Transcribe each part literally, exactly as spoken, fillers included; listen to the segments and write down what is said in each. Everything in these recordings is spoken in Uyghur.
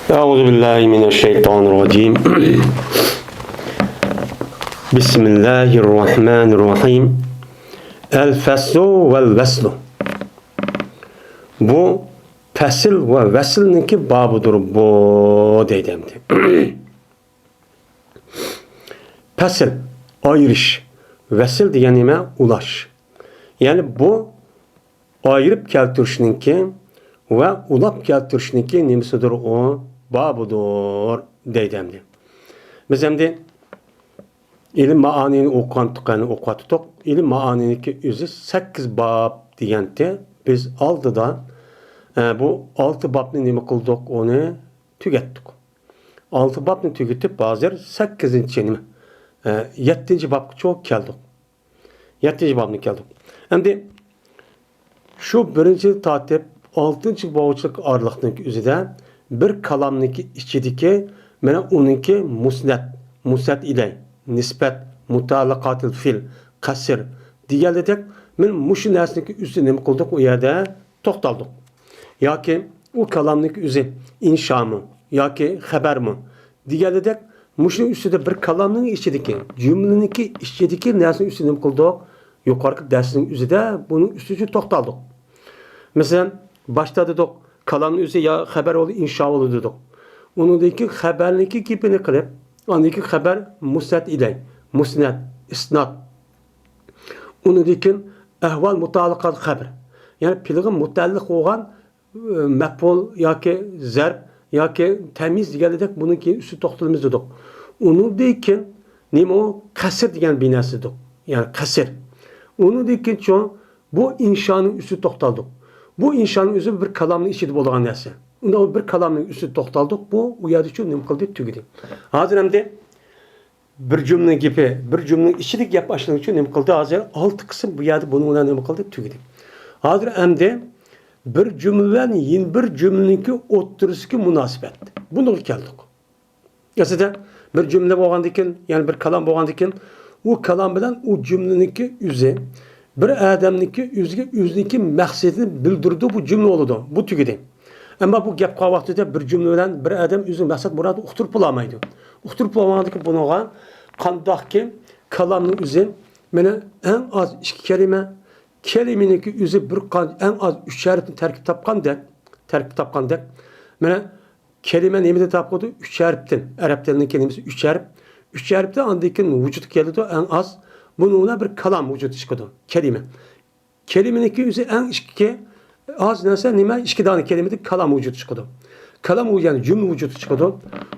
أعوذ بالله من الشيطان الرجيم. بسم الله الرحمن الرحيم. الفصل والوصل. بۇ پەسىل ۋە ۋەسىلنىڭكى بابىدۇر بۇ، دەيدۇ ئەمدى. پەسىل، ئايرىش. ۋەسىل دېگەن نېمە؟ ئۇلاش. يەنى بۇ ئايرىپ كەلتۈرۈشنىڭكى ۋە ئۇلاپ كەلتۈرۈشنىڭكى نېمىسىدۇر ئۇ؟ بابىدۇر، دەيدۇ ئەمدى. بىز ئەمدى ئىلىم مائانىنى ئوقۇغانتۇق، يەنى ئوقۇۋاتتۇق. ئىلىم مائانىنىڭكى ئۆزى سەككىز باب دېگەنتى. بىز ئالدىدا، ئە، بۇ ئالتە بابنى نېمە قىلدۇق؟ ئۇنى تۈگەتتۇق. ئالتە بابنى تۈگىتىپ، ھازىر سەككىزىنچى نېمە؟ ئە، يەتتىنچى بابقىچۇ كەلدۇق. يەتتىنچى بابنى كەلدۇق. ئەمدى شۇ بىرىنچىدىن تارتىپ ئالتىنچى بابقىچىلىك ئارىلىقنىڭ ئۆزىدە بىر كالامنىڭكى ئىچىدىكى، مانا، ئۇنىڭكى مۇسنەت، مۇسنەت ئىلەي، نىسبەت، مۇتەئەللىقاتىل فىل، قەسر دېگەنلىدەك، مانا مۇشۇ نەرسىنىڭكى ئۆزىدە نېمە قىلدۇق؟ ئۇ يەردە توختالدۇق. ياكى ئۇ كالامنىڭكى ئۆزى ئىنشامۇ ياكى خەبەرمۇ دېگەنلىدەك، مۇشۇنىڭ ئۈستىدە بىر كالامنىڭ ئىچىدىكى، جۈملىنىڭكى ئىچىدىكى نەرسىنىڭ ئۈستىدە نېمە قىلدۇق؟ يۇقىرىقى دەرسنىڭ ئۆزىدە بۇنىڭ ئۈستىدە توختالدۇق. مەسىلەن، باشتا دېدۇق، كالامنىڭ ئۆزى يا خەبەر بولىدۇ، ئىنشا بولىدۇ دېدۇق. ئۇنىڭدىن كېيىن خەبەرنىڭكى گېپىنى قىلىپ، ئاندىن كېيىن خەبەر مۇسنەت ئىلەي، مۇسنەت، ئىسناد. ئۇنىڭدىن كېيىن ئەھۋال مۇتەئەللىقات خەبەر. يەنى پېئىلغا مۇتەئەللىق بولغان، ئە، مەپئۇل ياكى زەرپ ياكى تەميىز دېگەندەك بۇنىڭ كېيىن ئۈستىدە توختىلىمىز دېدۇق. ئۇنىڭدىن كېيىن نېمە ئۇ؟ قەسر دېگەن بىر نەرسە دېدۇق. يەنى قەسر. ئۇنىڭدىن كېيىنچۇ بۇ ئىنشانىڭ ئۈستىدە توختالدۇق. بۇ ئىنشانىڭ ئۆزى بىر كالامنىڭ ئىچىدە بولىدىغان نەرسە. ئۇندا بىر كالامنىڭ ئۈستىدە توختالدۇق. بۇ، ئۇ يەردىچۇ نېمە قىلدى؟ تۈگىدى. ھازىر ئەمدى بىر جۈملىنىڭ گېپى، بىر جۈملىنىڭ ئىچىدىكى گەپ ئاشۇنىڭ ئۈچۈن نېمە قىلدى؟ ھازىر ئالتە قىسىم بۇ يەردە بۇنىڭ بىلەن نېمە قىلدى؟ تۈگىدى. ھازىر ئەمدى بىر جۈملە بىلەن يەنە بىر جۈملىنىڭكى ئوتتۇرىسىدىكى مۇناسىۋەت. بۇنىڭغا كەلدۇق. ئەسلىدە بىر جۈملە بولغاندىكىن، يەنى بىر كالام بولغاندىكىن، ئۇ كالام بىلەن ئۇ جۈملىنىڭكى ئۆزى بىر ئادەمنىڭكى ئۆزىگە ئۆزىنىڭكى مەقسىتىنى بىلدۈرىدۇ، بۇ جۈملە بولىدۇ. بۇ تۈگىدى. ئەمما بۇ گەپ قىلغان ۋاقتىدا بىر جۈملە بىلەن بىر ئادەم ئۆزىنىڭ مەقسەت مۇرادىنى ئۇقتۇرۇپ بولالمايدۇ. ئۇقتۇرۇپ بولمىغاندىكىن بۇنىڭغا قانداقكى كالامنىڭ ئۆزى، مانا، ئەڭ ئاز ئىككى كەلىمە، كەلىمىنىڭكى ئۆزى بىر قان-، ئەڭ ئاز ئۈچ ھەرپتىن تەركىب تاپقاندەك، تەركىب تاپقاندەك. مانا، كەلىمە نېمىدىن تاپقىدۇ؟ ئۈچ ھەرپتىن. ئەرەب تىلىنىڭ كەلىمىسى ئۈچ ھەرپ. ئۈچ ھەرپتىن ئاندىن كېيىن ۋۇجۇدقا كېلىدۇ، ئەڭ ئاز. بۇنىڭ بىلەن بىر كالام ۋۇجۇدقا چىقىدۇ. كەلىمە. كەلىمىنىڭكى ئۆزى ئەڭ ئىككى، ئاز نەرسە نېمە؟ ئىككى دانە كەلىمىدىن كالام ۋۇجۇدقا چىقىدۇ. كالام، يەنى جۈملە ۋۇجۇدقا چىقىدۇ.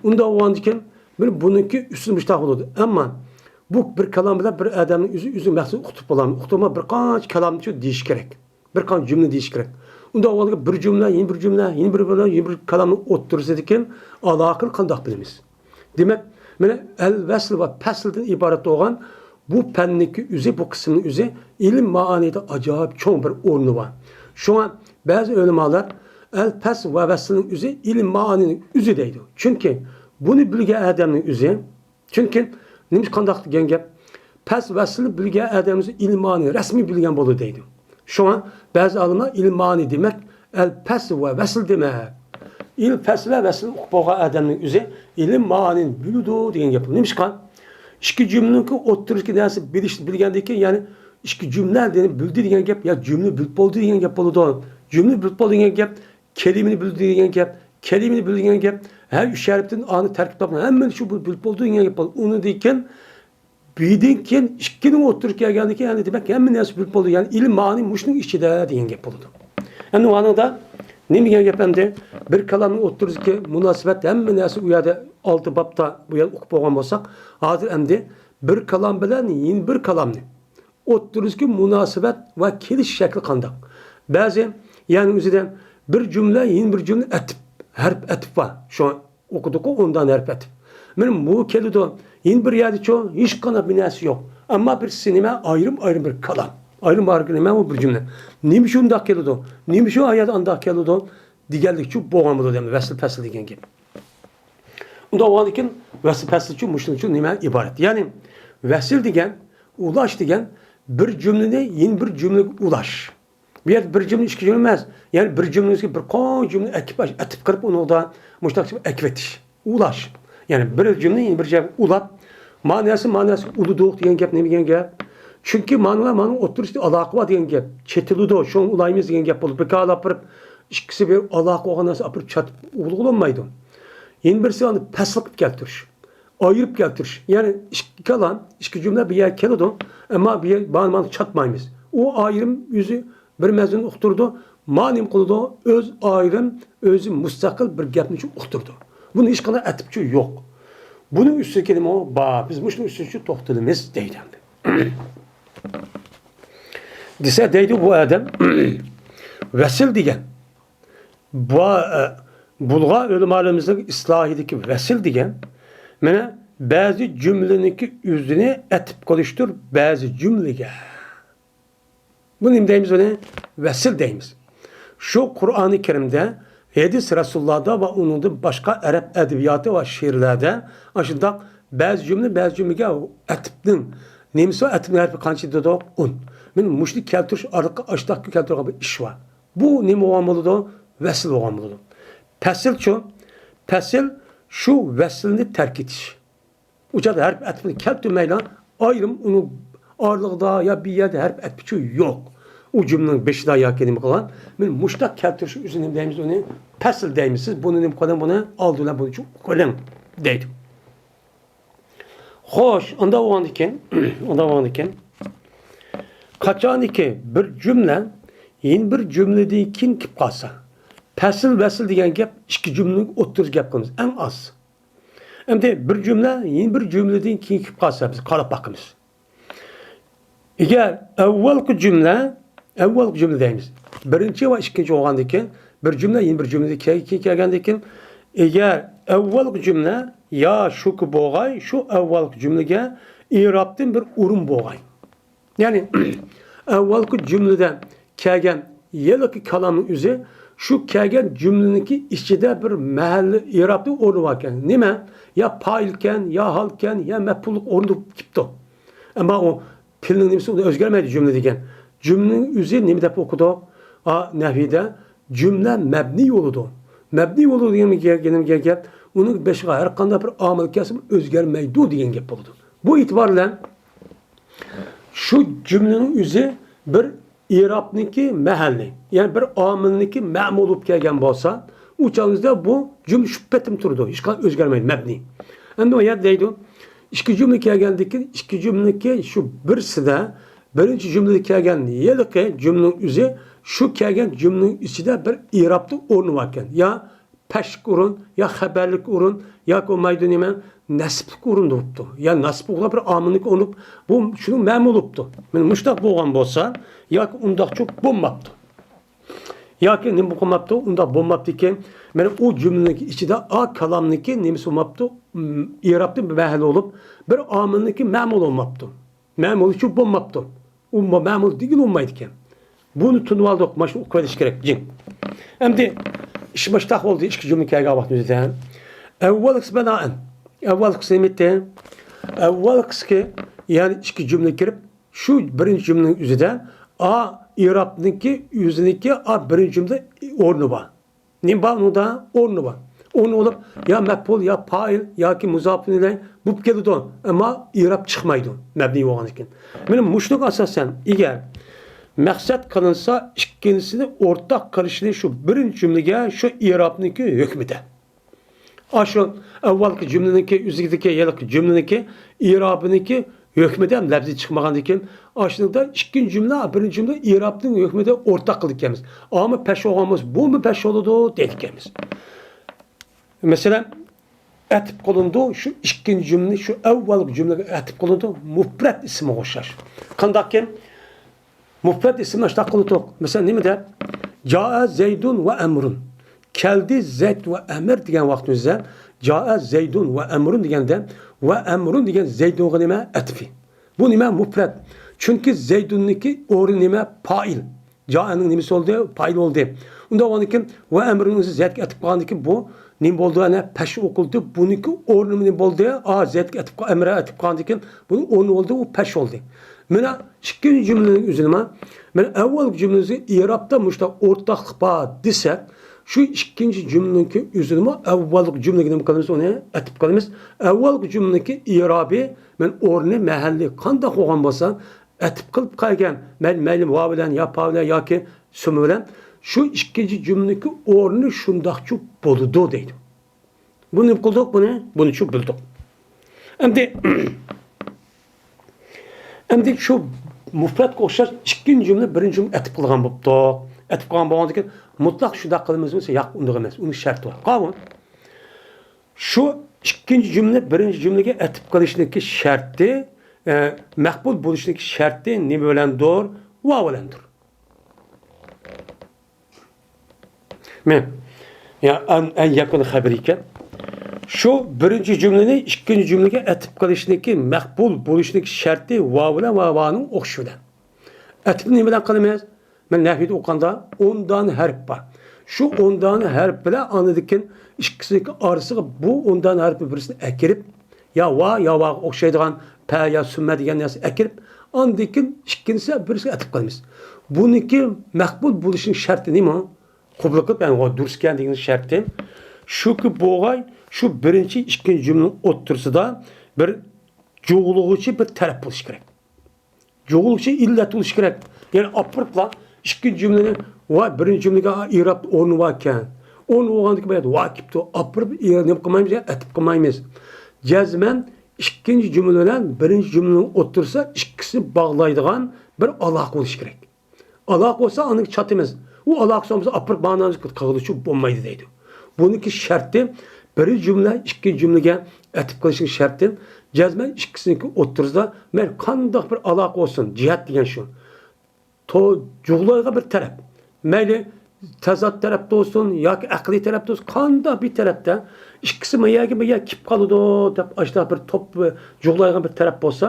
ئۇنداق بولغاندىن كېيىن، بىر بۇنىڭكى ئۈستىدە مۇشۇنداق بولىدۇ. ئەمما بۇ بىر كالام بىلەن بىر ئادەمنىڭ ئۆزى، ئۆزىنىڭ مەقسىتىنى ئۇقتۇرۇپ بولالمايدۇ. ئۇقتۇرما بىر قانچە كالامنى دېيىش كېرەك. بىر قانچە جۈملە دېيىش كېرەك. ئۇنداق بولغاندا بىر جۈملە، يەنە بىر جۈملە، يەنە بىر جۈملە، يەنە بىر كالامنىڭ ئوتتۇرىسىدىكى ئالاقىنى قانداق بىلىمىز؟ دېمەك، مانا ئەل ۋەسل ۋە پەسلدىن ئىبارەت بولغان بۇ پەننىڭكى ئۆزى، بۇ قىسىمنىڭ ئۆزى ئىلىم مائانىدا ئاجايىپ چوڭ بىر ئورنى بار. شۇڭا بەزى ئۆلىمالار ئەل پەس ۋە ۋەسلنىڭ ئۆزى ئىلىم مائانىنىڭ ئۆزى دەيدۇ. چۈنكى بۇنى بىلگەن ئادەمنىڭ ئۆزى، چۈنكى نېمە، قانداق دېگەن گەپ؟ پەس ۋەسىلنى بىلگەن ئادەم ئىلمانى رەسمىي بىلگەن بولىدۇ دەيدۇ. شۇڭا بەزى ئالىملار ئىلمانى دېمەك، ئەل پەس ۋە ۋەسىل دېمەك. ئىل پەس ۋە ۋەسىلنى ئۇقۇپ بولغان ئادەمنىڭ ئۆزى ئىلىم مائانىنى بىلىدۇ دېگەن گەپ. نېمىشقا؟ ئىككى جۈملىنىڭكى ئوتتۇرىسىدىكى نەرسە بىلىش، بىلگەندىن كېيىن، يەنى ئىككى جۈملە دېگەن بىلدى دېگەن گەپ، يا جۈملە بىلىپ بولدى دېگەن گەپ بولىدۇ. جۈملە بىلىپ بولدى دېگەن گەپ، كەلىمىنى بىلدى دېگەن گەپ، كەلىمىنى بىلدى دېگەن گەپ، ھە، ئۈچ ھەرپتىن ئانى تەركىب تاپقان، ھەممىنى شۇ بىلىپ بولدى دېگەن گەپ بولدى. ئۇنىڭدىن كېيىن، بىردىن كېيىن ئىككىنىڭ ئوتتۇرىسىغا كەلگەندىن كېيىن، يەنى دېمەك، ھەممە نەرسە بىلىپ بولدى. يەنى ئىلىم مائانى مۇشۇنىڭ ئىچىدە دېگەن گەپ بولىدۇ. ئەمدى ئۇنىڭدا نېمە دېگەن گەپ ئەمدى؟ بىر كالامنىڭ ئوتتۇرىسىدىكى مۇناسىۋەت، ھەممە نەرسە ئۇ يەردە ئالتە بابتا بۇ يەردە ئۇقۇپ بولغان بولساق، ھازىر ئەمدى بىر كالام بىلەن يەنە بىر كالامنى ئوتتۇرىسىدىكى مۇناسىۋەت ۋە كېلىش شەكلى قانداق؟ بەزى، يەنى ئۆزىدە بىر جۈملە، يەنە بىر جۈملە ئەتىپ، ھەرپ ئەتىپ بار. شۇڭا ئوقۇدۇققۇ ئون دانە ھەرپ ئەتىپ. مانا بۇ كېلىدۇ. يەنە بىر يەردىچۇ ھېچقانداق بىر نەرسە يوق. ئەمما بىرسى نېمە؟ ئايرىم-ئايرىم بىر كالام. ئايرىم-ئايرىم نېمە ئۇ بىر جۈملە؟ نېمە شۇنداق كېلىدۇ؟ نېمە شۇ ئايەت ئانداق كېلىدۇ؟ دېگەنلىكچۇ بولغان بولىدۇ، دەيمەن، ۋەسىل پەسىل دېگەن گەپ. ئۇنداق بولغاندىكىن ۋەسىل پەسىلچۇ مۇشۇنىڭچۇ نېمە ئىبارەت؟ يەنى ۋەسىل دېگەن، ئۇلاش دېگەن بىر جۈملىنى يەنە بىر جۈملىگە ئۇلاش. بۇ يەردە بىر جۈملە، ئىككى جۈملە ئەمەس. يەنى بىر جۈملىنىڭ ئۈستىگە بىر قانچە جۈملە ئەكىپ، ئەتىپ قىلىپ، ئۇنىڭدا مۇشۇنداق ئەكىۋېتىش، ئۇلاش. يەنى بىر جۈملە يەنە بىر جۈملىگە ئۇلاپ، مەنىسى، مەنىسى ئۇلىدۇق دېگەن گەپ نېمە دېگەن گەپ؟ چۈنكى مانىلار مانىڭ ئوتتۇرىسىدا ئالاقە بار دېگەن گەپ. چېتىلىدۇ، شۇڭا ئۇلايمىز دېگەن گەپ بولىدۇ. بىكارلا بىر ئىككىسى بىر ئالاقە بولغان نەرسە ئاپىرىپ چاتىپ ئۇلۇغلانمايدۇ. يەنە بىرسى ئۇنى پەسىل قىلىپ كەلتۈرۈش. ئايرىپ كەلتۈرۈش. يەنى ئىككى كالام، ئىككى جۈملە بىر يەرگە كېلىدۇ، ئەمما بىر يەر، مانا، مانا چاتمايمىز. ئۇ ئايرىم ئۆزى بىر مەزمۇن ئۇقتۇرىدۇ، مانا نېمە قىلىدۇ، ئۆز ئايرىم، ئۆزى مۇستەقىل بىر گەپنى ئۇقتۇرىدۇ. بۇنى ھېچقانداق ئەتىپچۇ يوق. بۇنىڭ ئۈستىگە نېمە بار؟ بىز مۇشۇنىڭ ئۈستىگە توختىلىمىز دەيدۇ ئەمدى. دېسە دەيدۇ بۇ ئادەم، ۋەسىل دېگەن بۇ، ئە، بۇلغار ئۆلىمالىرىمىزنىڭ ئىسلاھىدىكى ۋەسىل دېگەن، مانا، بەزى جۈملىنىڭكى ئۆزىنى ئەتىپ قىلىشتۇر بەزى جۈملىگە. بۇ نېمە دەيمىز بۇنى؟ ۋەسىل دەيمىز. شۇ قۇرئانى كەرىمدە، ھەدىس رەسۇللاردا ۋە ئۇنىڭدىن باشقا ئەرەب ئەدەبىياتى ۋە شېئىرلەردە ئاشۇنداق بەزى جۈملە، بەزى جۈملىگە ئەتىپنىڭ نېمىسى بار؟ ئەتىپنىڭ ھەرپى قانچە دېدۇق؟ ئون. مانا مۇشۇنى كەلتۈرۈش ئارقىلىق ئاشۇنداق كەلتۈرگەن بىر ئىش بار. بۇ نېمە بولغان بولىدۇ؟ ۋەسىل بولغان بولىدۇ. پەسىلچۇ؟ پەسىل شۇ ۋەسىلنى تەرك ئېتىش. ئۇ چاغدا ھەرپ ئەتىپنى كەلتۈرمەيلا، ئايرىم ئۇنىڭ ئارىلىقىدا يا بىر يەردە ھەرپ ئەتىپچۇ يوق. ئۇ جۈملىنىڭ بېشىدا ياكى نېمە قىلغان، مانا مۇشۇنداق كەلتۈرۈش ئۆزى نېمە دەيمىز ئۇنى؟ پەسىل دەيمىز. سىز بۇنى نېمە قىلىڭ، بۇنى ئالدى بىلەن بۇنى قىلىڭ دەيدۇ. خوش، ئۇنداق بولغاندىكىن، ئۇنداق بولغاندىكىن، قاچانكى بىر جۈملە يەنە بىر جۈملىدىن كېيىن كېلىپ قالسا، پەسىل، ۋەسىل دېگەن گەپ ئىككى جۈملىنىڭ ئوتتۇرىسىدا گەپ قىلىمىز، ئەڭ ئاز. ئەمدى بىر جۈملە يەنە بىر جۈملىدىن كېيىن كېلىپ قالسا، بىز قاراپ باقىمىز. ئەگەر ئەۋۋالقى جۈملە، ئەۋۋالقى جۈملە دەيمىز. بىرىنچى ۋە ئىككىنچى بولغاندىن كېيىن، بىر جۈملە يەنە بىر جۈملىدىن كېيىن كەلگەندىن كېيىن، ئەگەر ئەۋۋالقى جۈملە يا شۇكى بولغاي، شۇ ئەۋۋالقى جۈملىگە ئېرابتىن بىر ئورۇن بولغاي. يەنى، ئەۋۋالقى جۈملىدە كەلگەن ھېلىقى كالامنىڭ ئۆزى شۇ كەلگەن جۈملىنىڭكى ئىچىدە بىر مەھەللە ئېرابنىڭ ئورنى باركەن. نېمە؟ يا پائىلكەن، يا ھالكەن، يا مەپئۇللۇق ئورنىدا كېلىپتۇ. ئەمما ئۇ پېئىلنىڭ نېمىسى ئۆزگەرمەيدۇ جۈملە دېگەن. جۈملىنىڭ ئۆزى نېمە دەپ ئوقۇدۇق؟ ئا، نەھۋىدە جۈملە مەبنىي بولىدۇ. مەبنىي بولىدۇ دېگەن گەپ، دېگەن گەپ، ئۇنىڭ بېشىغا ھەر قانداق بىر ئامىل كەلسىمۇ ئۆزگەرمەيدۇ دېگەن گەپ بولىدۇ. بۇ ئېتىبار بىلەن شۇ جۈملىنىڭ ئۆزى بىر ئېرابنىڭكى مەھەللى، يەنى بىر ئامىلنىڭكى مەمۇل بولۇپ كەلگەن بولسا، ئۇ چاغىمىزدا بۇ جۈملە شۇ پېتىم تۇرىدۇ، ھېچقانداق ئۆزگەرمەيدۇ، مەبنىي. ئەمدى ئۇ يەردە دەيدۇ، ئىككى جۈملە كەلگەندىن كېيىن، ئىككى جۈملىنىڭكى شۇ بىرسىدە، بىرىنچى جۈملىدە كەلگەن ھېلىقى جۈملىنىڭ ئۆزى شۇ كەلگەن جۈملىنىڭ ئىچىدە بىر ئېرابلىق ئورنى باركەن. يا پەشلىك ئورۇن، يا خەبەرلىك ئورۇن، ياكى بولمايدۇ نېمە، نەسىبلىك ئورۇندا بوپتۇ. يا نەسىب ئوقۇلغان بىر ئامىلنىڭكى ئورنى، بۇ شۇنىڭ مەمۇل بوپتۇ. مانا مۇشۇنداق بولغان بولسا، ياكى ئۇنداقچۇ بولماپتۇ. ياكى نېمە قىلماپتۇ؟ ئۇنداق بولماپتىكەن. مانا ئۇ جۈملىنىڭ ئىچىدە ئا كالامنىڭكى نېمىسى بولماپتۇ؟ ئېرابتىن بىر مەھەللە بولۇپ، بىر ئامىلنىڭكى مەمۇل بولماپتۇ. مەمۇلچۇ بولماپتۇ. ئۇ مە-، مەمۇل دېگىلى بولمايدىكەن. بۇنى تونۇۋالدۇق، مانا شۇنى ئوقۇۋېلىش كېرەك، جىڭ. ئەمدى ئىش مۇشتاق بولدى، ئىككى جۈملە كەلگەن ۋاقتىمىزدا. ئەۋۋالقىسى بىنائەن. ئەۋۋالقىسى نېمىتى؟ ئەۋۋالقىسىكى، يەنى ئىككى جۈملە كىرىپ، شۇ بىرىنچى جۈملىنىڭ ئۆزىدە ئا ئېرابنىڭكى ئۆزىنىڭكى ئا بىرىنچى جۈملىدە ئورنى بار. نېمە بار ئۇنىڭدا؟ ئورنى بار. ئورنى بولۇپ، يا مەپئۇل، يا پائىل، ياكى مۇزاپۇن ئىلەي بولۇپ كېلىدۇ. ئەمما ئېراب چىقمايدۇ، مەبنىي بولغاندىكىن. مانا مۇشۇنىڭغا ئاساسەن، ئەگەر مەقسەت قىلىنسا، ئىككىنچىسىنى ئورتاق قىلىشنى شۇ بىرىنچى جۈملىگە شۇ ئېرابنىڭكى ھۆكمىدە. ئاشۇ ئەۋۋالقى جۈملىنىڭكى، ئۆزىدىكى ھېلىقى جۈملىنىڭكى ئېرابىنىڭكى ھۆكمىدە لەپزى چىقمىغاندىكىن، ئاشۇنىڭدا ئىككىنچى جۈملە، بىرىنچى جۈملە ئېرابنىڭ ھۆكمىدە ئورتاق قىلىدىكەنمىز. ئامما پەش بولغان بولسا، بۇمۇ پەش بولىدۇ دەيدىكەنمىز. مەسىلەن، ئەتىپ قىلىنىدۇ، شۇ ئىككىنچى جۈملىنى شۇ ئەۋۋالقى جۈملىگە ئەتىپ قىلىنىدۇ، مۇپرەت ئىسىمغا ئوخشاش. قانداقكىن؟ مۇپرەت ئىسىمنى ئاشۇنداق قىلدۇق. مەسىلەن، نېمە دەپ؟ جائە زەيدۇن ۋە ئەمرۇن. كەلدى زەيد ۋە ئەمىر دېگەن ۋاقتىمىزدا، جائە زەيدۇن ۋە ئەمرۇن دېگەندە، ۋە ئەمرۇن دېگەن زەيدۇنغا نېمە؟ ئەتىپى. بۇ نېمە؟ مۇپرەت. چۈنكى زەيدۇننىڭكى ئورنى نېمە؟ پائىل. جائەنىڭ نېمىسى بولدى؟ پائىل بولدى. ئۇنداق بولغاندىكىن، ۋە ئەمرۇن ئۆزى زەيدكە ئەتىپ قىلغاندىكىن، بۇ نېمە بولدى؟ ئەنە پەش ئوقۇلدى. بۇنىڭكى ئورنى نېمە بولدى؟ ئا، زەيدكە ئەتىپ قىل-، ئەمرە ئەتىپ قىلغاندىكىن، بۇنىڭ ئورنى بولدى، ئۇ پەش بولدى. مانا ئىككىنچى جۈملىنىڭ ئۆزىنىمۇ، مانا ئەۋۋالقى جۈملىسى ئېرابتا مۇشۇنداق ئورتاقلىق بار دېسەك، شۇ ئىككىنچى جۈملىنىڭكى ئۆزىنىمۇ ئەۋۋالقى جۈملىگە نېمە قىلىمىز؟ ئۇنى ئەتىپ قىلىمىز. ئەۋۋالقى جۈملىنىڭكى ئېرابى، مانا ئورنى، مەھەللى قانداق بولغان بولسا، ئەتىپ قىلىپ قالغان، مەيلى، مەيلى ۋا بىلەن يا پا بىلەن ياكى سۈمە بىلەن، شۇ ئىككىنچى جۈملىنىڭكى ئورنى شۇنداقچۇ بولىدۇ دەيدۇ. بۇنى نېمە قىلدۇق؟ بۇنى، بۇنىچۇ بىلدۇق. ئەمدى، ئەمدى شۇ مۇپرەتكە ئوخشاش ئىككىنچى جۈملە بىرىنچى جۈملە ئەتىپ قىلغان بوپتۇ. ئەتىپ قىلغان بولغاندىكىن مۇتلەق شۇنداق قىلىمىزمۇ دېسە، ياق، ئۇنداق ئەمەس. ئۇنىڭ شەرتى بار. قاۋۇن. شۇ ئىككىنچى جۈملە بىرىنچى جۈملىگە ئەتىپ قىلىشنىڭكى شەرتى، ئە، مەقبۇل بولۇشنىڭكى شەرتى نېمە بىلەندۇر؟ ۋاۋ بىلەندۇر. مەن، يا، ئەن، ئەن يېقىن خەۋەر ئىكەن. شۇ بىرىنچى جۈملىنى ئىككىنچى جۈملىگە ئەتىپ قىلىشنىڭكى مەقبۇل بولۇشنىڭكى شەرتى ۋاۋ بىلەن ۋاۋنىڭ ئوخشىشى بىلەن. ئەتىپنى نېمە بىلەن قىلىمىز؟ مەن نەھۋىدە ئوقۇغاندا ئون دانە ھەرپ بار. شۇ ئون دانە ھەرپ بىلەن ئاندىن كېيىن ئىككىسىنىڭكى ئارىسىغا بۇ ئون دانە ھەرپنى بىرسىنى ئەكىرىپ، يا ۋا، يا ۋاغا ئوخشايدىغان پە يا سۈممە دېگەن نەرسە ئەكىرىپ، ئاندىن كېيىن ئىككىنچىسى بىرسىگە ئەتىپ قىلىمىز. بۇنىڭكى مەقبۇل بولۇشىنىڭ شەرتى نېمە؟ قوبۇل قىلىپ، يەنى دۇرۇس ئىكەن دېگەن شەرتى شۇكى، بولغاي، شۇ بىرىنچى، ئىككىنچى جۈملىنىڭ ئوتتۇرىسىدا بىر جۇغلىغۇچى بىر تەرەپ بولۇشى كېرەك. جۇغلىغۇچى ئىللەت بولۇشى كېرەك. يەنى ئاپىرىپلا ئىككىنچى جۈملىنى، ۋاي، بىرىنچى جۈملىگە ئېراب ئورنى باركەن. ئورنى بولغاندىكىن بۇ يەردە ۋا كېلىپتۇ. ئاپىرىپ ئېراب نېمە قىلمايمىز، يەنى ئەتىپ قىلمايمىز. جەزمەن ئىككىنچى جۈملە بىلەن بىرىنچى جۈملىنىڭ ئوتتۇرىسىدا ئىككىسىنى باغلايدىغان بىر ئالاقە بولۇشى كېرەك. ئالاقە بولسا، ئاندىن چاتىمىز. ئۇ ئالاقىسى بولمىسا، ئاپىرىپ مانا قىلغۇلىچۇ بولمايدۇ دەيدۇ. بۇنىڭكى شەرتى، بىرىنچى جۈملە ئىككىنچى جۈملىگە ئەتىپ قىلىشنىڭ شەرتى، جەزمەن ئىككىسىنىڭكى ئوتتۇرىسىدا مەيلى قانداق بىر ئالاقە بولسۇن، جىھەت دېگەن شۇ. تو-، جۇغلايدىغان بىر تەرەپ. مەيلى تەزاد تەرەپتە بولسۇن ياكى ئەقلىي تەرەپتە بولسۇن، قانداق بىر تەرەپتە ئىككىسى ما يەرگە ما يەر كېلىپ قالىدۇ دەپ، ئاشۇنداق بىر توپ، جۇغلايدىغان بىر تەرەپ بولسا،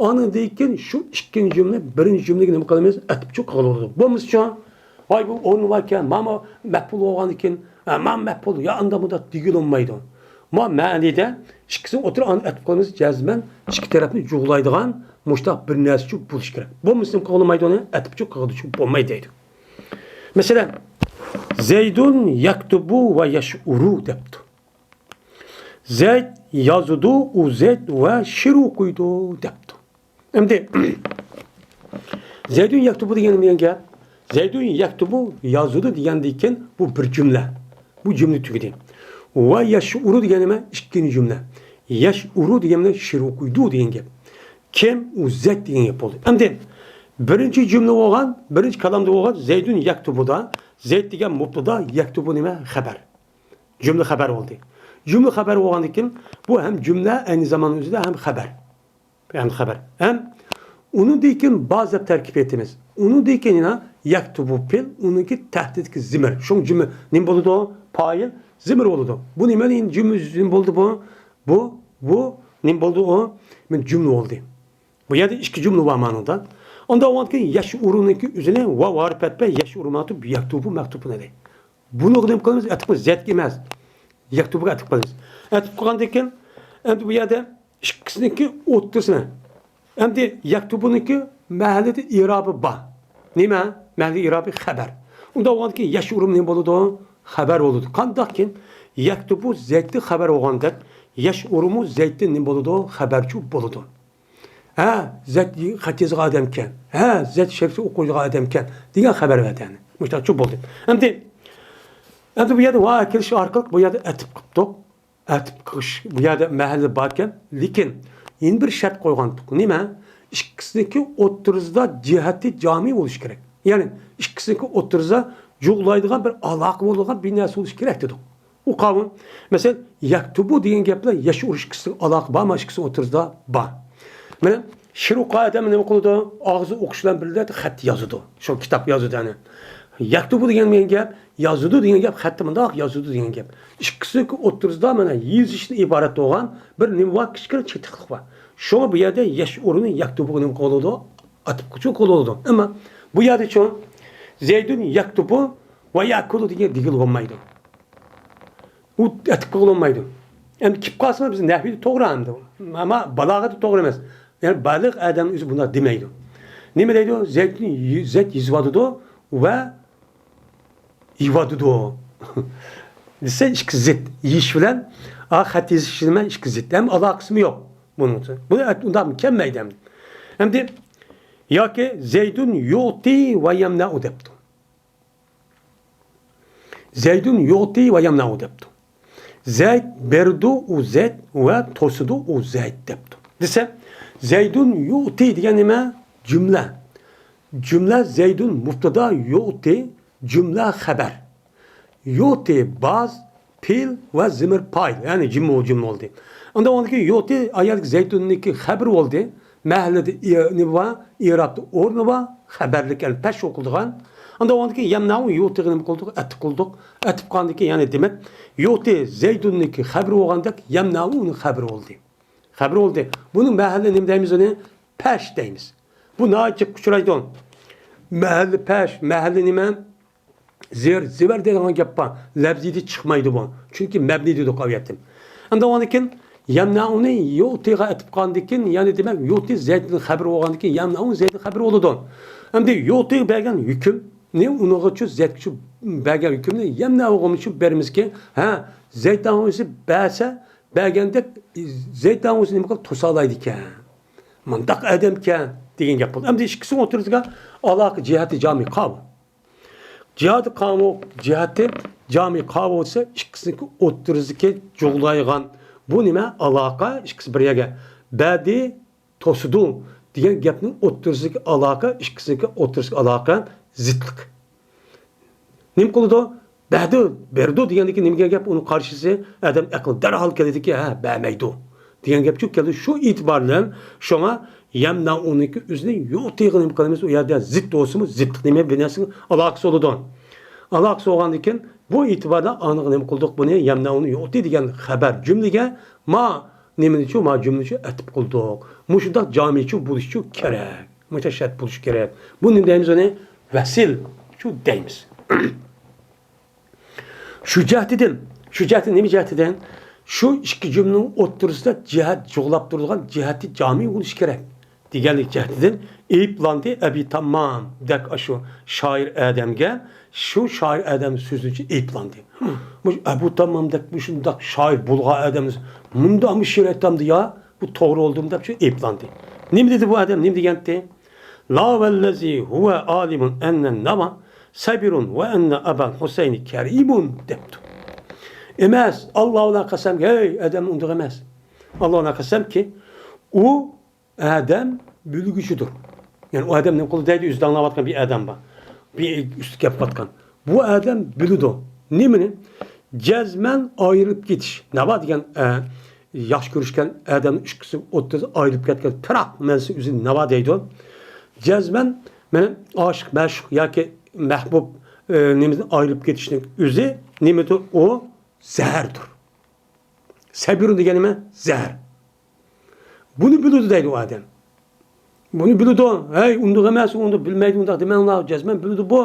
ئاندىن كېيىن شۇ ئىككىنچى جۈملە بىرىنچى جۈملىگە نېمە قىلىمىز؟ ئەتىپچۇ قىلىدۇ. بولمىسىچۇ، ۋاي، بۇ ئورنى باركەن، مانا مەپئۇل بولغاندىكىن، ھە، مانا مەپئۇل، يا ئاندا مۇندا دېگىلى بولمايدۇ. ما مەنىدە ئىككىسىنى ئوتتۇرا ئاندىن ئەتىپ قىلىمىز، جەزمەن ئىككى تەرەپنى جۇغلايدىغان مۇشتاق بىر نەرسىچۇ بولۇشى كېرەك. بولمىسا نېمە قىلغىلى بولمايدۇ ئۇنى؟ ئەتىپچۇ قىلغۇدىچۇ بولمايدۇ دەيدۇ. مەسىلەن، زەيدۇن يەكتۇبۇ ۋە يەشئۇرۇ دەپتۇ. زەيد يازىدۇ، ئۇ زەيد ۋە شېئىر ئوقۇيدۇ دەپتۇ. ئەمدى زەيدۇن يەكتۇبۇ دېگەن نېمە دېگەن گەپ؟ زەيدۇن يەكتۇبۇ يازىدۇ دېگەندىن كېيىن بۇ بىر جۈملە. بۇ جۈملە تۈگىدى. ۋە يەشئۇرۇ دېگەن نېمە؟ ئىككىنچى جۈملە. يەشئۇرۇ دېگەن بىلەن شېئىر ئوقۇيدۇ دېگەن گەپ. كىم؟ ئۇ زەيد دېگەن گەپ بولدى. ئەمدى بىرىنچى جۈملە بولغان، بىرىنچى كالامدا بولغان زەيدۇن يەكتۇبۇدا، زەيد دېگەن مۇبتىدا، يەكتۇبۇ نېمە؟ خەۋەر. جۈملە خەۋەر بولدى. جۈملە خەۋەر بولغاندىن كېيىن بۇ ھەم جۈملە، ئەينى زامان ئۆزىدە ھەم خەۋەر. يەنى خەۋەر. ھەم ئۇنىڭدىن كېيىن باز دەپ تەركىب ئېيتىمىز. ئۇنىڭدىن كېيىن يەنە يەكتۇبۇ پېئىل، ئۇنىڭكى تەھتىدىكى زىمىر. شۇڭا جۈملە نېمە بولىدۇ؟ پائىل زىمىر بولىدۇ. بۇ نېمە جۈملە، نېمە بولدى بۇ؟ بۇ، بۇ نېمە بولدى ئۇ؟ مەن جۈملە بولدى. بۇ يەردە ئىككى جۈملە بار مانىدا. ئۇنداق بولغاندىكىن يەشئۇرۇنىڭكى ئۆزىنى ۋاۋ ھارپى بىلەن يەشئۇرۇ مەكتۇب، يەكتۇبۇ مەكتۇبۇن ئەلەي. بۇنىڭغا نېمە قىلىمىز؟ ئەتىپ قىلىمىز. زەيدكە ئەمەس. يەكتۇبىغا ئەتىپ قىلىمىز. ئەتىپ قىلغاندىن كېيىن، ئەمدى بۇ يەردە ئىككىسىنىڭكى ئوتتۇرىسىنى، ئەمدى يەكتۇبىنىڭكى مەھەللىدە ئېرابى بار. نېمە؟ مەھەللىدە ئېرابى خەۋەر. ئۇنداق بولغاندىكىن يەشئۇرۇ نېمە بولىدۇ؟ خەۋەر بولىدۇ. قانداقكىن يەكتۇبۇ زەيدتىن خەۋەر بولغاندەك، يەشئۇرۇمۇ زەيدتىن نېمە بولىدۇ؟ خەۋەرچۇ بولىدۇ. ھە، زەيد خەت يازغان ئادەمكەن. ھە، زەيد شېئىر ئوقۇيدىغان ئادەمكەن دېگەن خەۋەر بەردى يەنى. مۇشۇنداقچۇ بولدى. ئەمدى، ئەمدى بۇ يەردە ۋا كېلىش ئارقىلىق بۇ يەردە ئەتىپ قىپتۇق. ئەتىپ قىلىش بۇ يەردە مەھەللە باركەن، لېكىن يەنە بىر شەرت قويغانتۇق. نېمە؟ ئىككىسىنىڭكى ئوتتۇرىسىدا جىھەتى جامى بولۇشى كېرەك. يەنى ئىككىسىنىڭكى ئوتتۇرىسىدا جۇغلايدىغان بىر ئالاقە بولىدىغان بىر نەرسە بولۇشى كېرەك دېدۇق. ئۇ قاۋۇن. مەسىلەن، يەكتۇبۇ دېگەن گەپ بىلەن يەشئۇرۇ ئىككىسىنىڭ ئالاقە بارمۇ؟ ئىككىسىنىڭ ئوتتۇرىسىدا بار. مانا شېئىر ئوقۇغان ئادەم نېمە قىلىدۇ؟ ئاغزى ئوقۇش بىلەن بىللە خەت يازىدۇ. شۇ كىتاب يازىدۇ يەنى. يەكتۇبۇ دېگەن، دېگەن گەپ، يازىدۇ دېگەن گەپ، خەتتە مۇنداق يازىدۇ دېگەن گەپ. ئىككىسىنىڭكى ئوتتۇرىسىدا مانا يېزىشتىن ئىبارەت بولغان بىر نېمە بار؟ كىچىككىنە چېتىقلىق بار. شۇڭا بۇ يەردە يەشئۇرۇنى يەكتۇبۇغا نېمە قىلىدۇ؟ ئاتىپقىچۇ قوللىنىدۇ. ئەمما بۇ يەردىچۇ زەيدۇن يەكتۇبۇ ۋە يەكۇلۇ دېگەن دېگىلى بولمايدۇ. ئۇ ئەتىپ قىلغىلى بولمايدۇ. ئەمدى كېلىپ قالسىمۇ بىز نەھۋىدە توغرا ئەمدى. ئەمما بالاغەتتە توغرا ئەمەس. يەنى بالىغ ئادەم ئۆزى بۇنداق دېمەيدۇ. نېمە دەيدۇ؟ زەيتۇن، زەيت يېزىۋاتىدۇ ۋە يېۋاتىدۇ دېسە، ئىككى زىت. يېيىش بىلەن، ئا، خەت يېزىش نېمە؟ ئىككى زىت. ھەم ئالاقىسىمۇ يوق بۇنىڭ ئۈچۈن. بۇ ئۇنداق كەلمەيدۇ ئەمدى. ئەمدى ياكى زەيدۇن يۇتى ۋە يەمنەئۇ دەپتۇ. زەيدۇن يۇتى ۋە يەمنەئۇ دەپتۇ. زەيد بېرىدۇ، ئۇ زەيد، ۋە توسىدۇ، ئۇ زەيد دەپتۇ. دېسە، زەيدۇن يۇتى دېگەن نېمە؟ جۈملە. جۈملە زەيدۇن مۇبتەدا، يۇتى جۈملە خەۋەر. يۇتى باز، پېئىل ۋە زېمىر پائىل، يەنى جۈملە، جۈملە بولدى. ئاندىن ئۇنىڭدىكى يۇتى ئايەتتىكى زەيدۇننىڭكى خەۋىرى بولدى. مەھەللىدە ئى-، نېمە بار؟ ئىرابتا ئورنى بار. خەۋەرلىك، يەنى پەش ئوقۇلىدىغان. ئاندىن ئۇنىڭدىكى يەمنەئۇ يۇتىغا نېمە قىلدۇق؟ ئەتىپ قىلدۇق. ئەتىپ قىلغاندىن كېيىن، يەنى دېمەك، يۇتى زەيدۇننىڭكى خەۋىرى بولغاندەك، يەمنەئۇ ئۇنىڭ خەۋىرى بولدى. خەۋىرى بولدى. بۇنىڭ مەھەللى نېمە دەيمىز ئۇنى؟ پەش دەيمىز. بۇ ناھايىتى جىق ئۇچرايدۇ. مەھەللى پەش، مەھەللى نېمە؟ زېر، زېۋەر دەيدىغان گەپ بار. لەۋزىدە چىقمايدۇ بۇ. چۈنكى مەبنى دېدۇق ئاۋۇ يەردە. ئاندىن ئاندىن كېيىن يەمنەئۇنى يۇتىغا ئەتىپ قالغاندىن كېيىن، يەنى دېمەك، يۇتى زەيدنىڭ خەۋىرى بولغاندىن كېيىن يەمنەئۇ زەيدنىڭ خەۋىرى بولىدۇ. ئەمدى يۇتى بەرگەن ھۆكۈمنى ئۇنىڭغىچۇ زەيدكىچۇ بەرگەن ھۆكۈمنى يەمنەئۇغىمۇچۇ بېرىمىزكى، ھە، زەيدنىڭ ئۆزى بەرسە، بەرگەندەك زەيدنىڭ ئۆزى نېمە قىلىپ توسالايدىكەن. مۇنداق ئادەمكەن دېگەن گەپ بولدى. ئەمدى ئىككىسىنىڭ ئوتتۇرىسىدا ئالاقە جىھەتى جامى قاۋۇ. جىھەتى قاۋۇ، جىھەتى جامى قاۋۇ دېسە، ئىككىسىنىڭكى ئوتتۇرىسىدىكى جۇغلايدىغان بۇ نېمە؟ ئالاقە، ئىككىسى بىر يەرگە. بەدى توسىدۇ دېگەن گەپنىڭ ئوتتۇرىسىدىكى ئالاقە، ئىككىسىنىڭكى ئوتتۇرىسىدىكى ئالاقە زىتلىق. نېمە قىلىدۇ؟ بەردى، بېرىدۇ دېگەندىكى نېمە دېگەن گەپ؟ ئۇنىڭ قارشىسى ئادەم ئەقلى دەرھال كېلىدىكى، ھە، بەرمەيدۇ دېگەن گەپچۇ كېلىدۇ. شۇ ئېتىبار بىلەن شۇڭا يەمنەئۇنىڭكى ئۆزىنى يۇتىغا نېمە قىلىمىز؟ ئۇ يەردە زىت بولسىمۇ، زىتلىق نېمە؟ بىر نەرسىگە ئالاقىسى بولىدۇ. ئالاقىسى بولغاندىن كېيىن بۇ ئېتىباردا ئانىغا نېمە قىلدۇق؟ بۇنى يەمنەئۇنى يۇتى دېگەن خەۋەر جۈملىگە ما نېمىنىچۇ؟ ما جۈملىچۇ ئەتىپ قىلدۇق. مۇشۇنداق جامىچۇ بولۇشچۇ كېرەك. مۇشۇنداق شەرت بولۇشى كېرەك. بۇنى دەيمىز ئۇنى ۋەسىلچۇ دەيمىز. شۇ جەھەتتىن، شۇ جەھەتتىن، نېمە جەھەتتىن؟ شۇ ئىككى جۈملىنىڭ ئوتتۇرىسىدا جەھەت جۇغلاپ تۇرىدىغان جەھەتى جامى بولۇشى كېرەك دېگەنلىك جەھەتىدىن ئەيىبلاندى. ئەبى تاممامدەك ئاشۇ شائىر ئادەمگە، شۇ شائىر ئادەم سۆزىچە ئەيىبلاندى. مۇشۇ ئەبۇ تاممامدەك مۇشۇنداق شائىر بولغان ئادەم مۇنداقمۇ شېئىر ئېيتامدۇ يا؟ بۇ توغرا بولدىمۇ دەپ شۇ ئەيىبلاندى. نېمە دېدى بۇ ئادەم؟ نېمە دېگەنتى؟ لا ۋەللەزى ھۇۋە ئالىمۇن ئەننەن نەۋا سەبىرۇن ۋە ئەننە ئەبەل ھۇسەينى كەرىمۇن دەپتۇ. ئەمەس، ئاللا بىلەن قەسەمكى، ھەي ئادەم ئۇنداق ئەمەس. ئاللا بىلەن قەسەمكى، ئۇ ئادەم بىلگۈچىدۇر. يەنى ئۇ ئادەم نېمە قىلدى دەيدۇ، ئۆزى داڭلاۋاتقان بىر ئادەم بار. بىر ئۈستى كەپ قاتقان. بۇ ئادەم بىلىدۇ. نېمىنى؟ جەزمەن ئايرىلىپ كېتىش. نەۋا دېگەن، ئە، ياخشى كۆرۈشكەن ئادەم ئىككىسى ئوتتۇرىسى ئايرىلىپ كەتكەن پىراق مەنىسى ئۆزى نەۋا دەيدۇ. جەزمەن مېنىڭ ئاشىق، مەشۇق ياكى مەھبۇب، ئە، نېمىدىن ئايرىلىپ كېتىشنىڭ ئۆزى نېمىدۇر؟ ئۇ زەھەردۇر. سەبىرۇن دېگەن نېمە؟ زەھەر. بۇنى بىلىدۇ دەيدۇ ئۇ ئادەم. بۇنى بىلىدۇ. ھەي، ئۇنداق ئەمەس، ئۇنداق بىلمەيدۇ، ئۇنداق دېمەڭلار، جەزمەن بىلىدۇ بۇ.